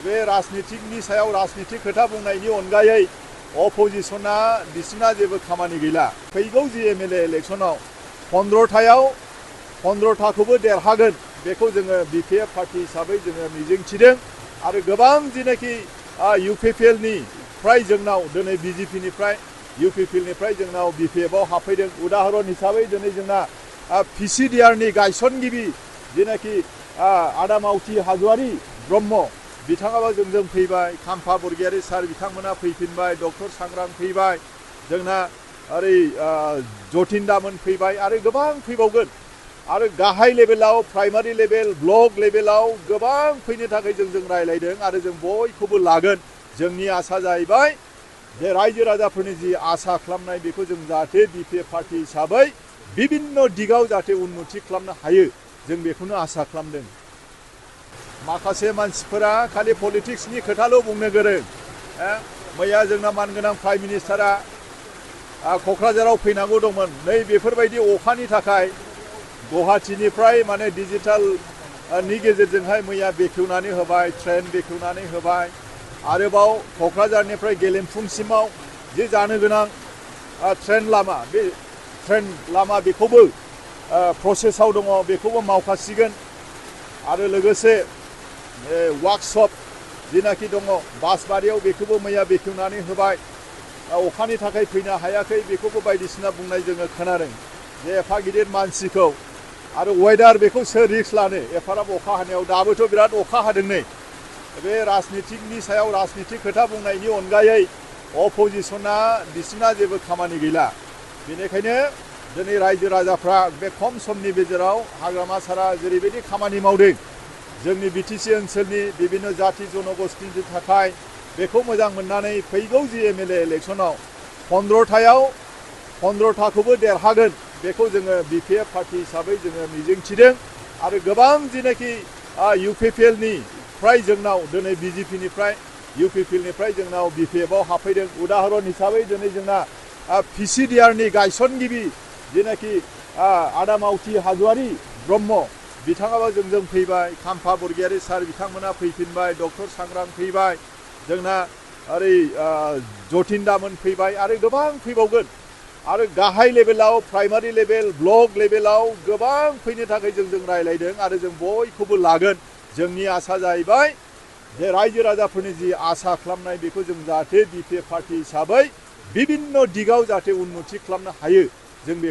बे राजनितिकनि सायाव राजनितिक खोथा बुंनायनि अनगायै अपोजिशना बिसिना जेबो खामानि गैला। फैगौ एमएलए इलेक्शनाव 15थाखौबो देरहागोन बेखौ जोङो बिपिएफ पार्टी हिसाबै जोङो मिजिंथिदों आरो गोबां जेनाखि इउपिपिएलनिफ्राय जोंनाव दिनै बिजेपिनिफ्राय इउपिपिएलनिफ्राय जोंनाव बिपिएफआव हाबफैदों। उदाहरन हिसाबै दिनै जोंना पिसिडिआरनि गायसनगिरि जेनाखि आदामावथि हाज'वारि ब्रह्म बिथाङाबो जोंजों फैबाय, खाम्फा बरगयारी सार बिथांमोना फैफिनबाय, डक्टर सांग्रां फैबाय, जोंना ओरै जतिनदामोन फैबाय आरो गोबां फैबावगोन। आरो गाहाय लेभेलाव प्राइमारि लेभेल ब्लक लेभेलाव गोबां फैनो थाखाय जों रायलायदों आरो जों बयखौबो लागोन। जोंनि आसा जाहैबाय जे रायजो राजाफोरनि जि आसा खालामनाय बेखौ जों जाहाथे बिपिएफ पार्टी हिसाबै बिभिन्न दिगाव जाहाथे उन्नति खालामनो हायो जों बेखौनो आसा खालामदों। माखासे मानसिफोरा खालि पलिटिक्सनि खोथाल' बुंनो गोरों। मैया जोंना मानगोनां प्राइम मिनिस्टारा क'क्राझाराव फैनांगौ दंमोन। नै बेफोरबायदि अखानि थाखाय गुवाहाटीनिफ्राय माने डिजिटेलनि गेजेरजोंहाय मैया बेखेवनानै होबाय, ट्रेन बेखेवनानै होबाय। आरोबाव क'क्राझारनिफ्राय गेलेमफुंसिमाव जे जानो गोनां ट्रेन लामा, बे ट्रेन लामा बेखौबो प्रसेसआव दङ, बेखौबो मावखासिगोन। आरो लोगोसे वार्कशप जेनाखि दङ बासबारियाव बेखौबो मैया बेखेवनानै होबाय। अखानि थाखाय फैनो हायाखै बेखौबो बायदिसिना बुंनाय जोङो खोनादों। जे एफा गिदिर मानसिखौ आरो वेदार बेखौ सोर रिक्स लानो एफाराब अखा हानायाव। दाबोथ' बिराद अखा हादों नै। बे राजनितिकनि सायाव राजनितिक खोथा बुंनायनि अनगायै अपोजिशना बिसिना जेबो खामानि गैला। बेनिखायनो दिनै रायजो राजाफ्रा बे खम समनि गेजेराव हाग्रामा सारा जेरैबायदि खामानि मावदों जोंनि बिटिसि ओनसोलनि बिभिन्न जाति जनगोष्ठीनि थाखाय बेखौ मोजां मोननानै फैगौ एमएलए इलेक्शनाव 15थाखौबो देरहागोन बेखौ जोङो बिपिएफ पार्टी हिसाबै जोङो मिजिंथिदों आरो गोबां जेनाखि इउपिपिएलनिफ्राय जोंनाव दिनै बिजेपिनिफ्राय इउपिपिएलनिफ्राय जोंनाव बिपिएफआव हाबफैदों। उदाहरन हिसाबै दिनै जोंना पिसिडिआरनि गायसनगिरि जेनाखि आदामावथि हाज'वारि ब्रह्म बिथाङाबो जोंजों फैबाय, खाम्फा बरगयारी सार बिथांमोना फैफिनबाय, डक्टर सांग्रां फैबाय, जोंना ओरै जतिनदामोन फैबाय आरो गोबां फैबावगोन। आरो गाहाय लेभेलाव प्राइमारि लेभेल ब्लक लेभेलाव गोबां फैनो थाखाय जों रायलायदों आरो जों बयखौबो लागोन। जोंनि आसा जाहैबाय जे रायजो राजाफोरनि जि आसा खालामनाय बेखौ जों जाहाथे बिपिएफ पार्टी हिसाबै बिभिन्न दिगाव जाहाथे उन्नति खालामनो हायो जों बे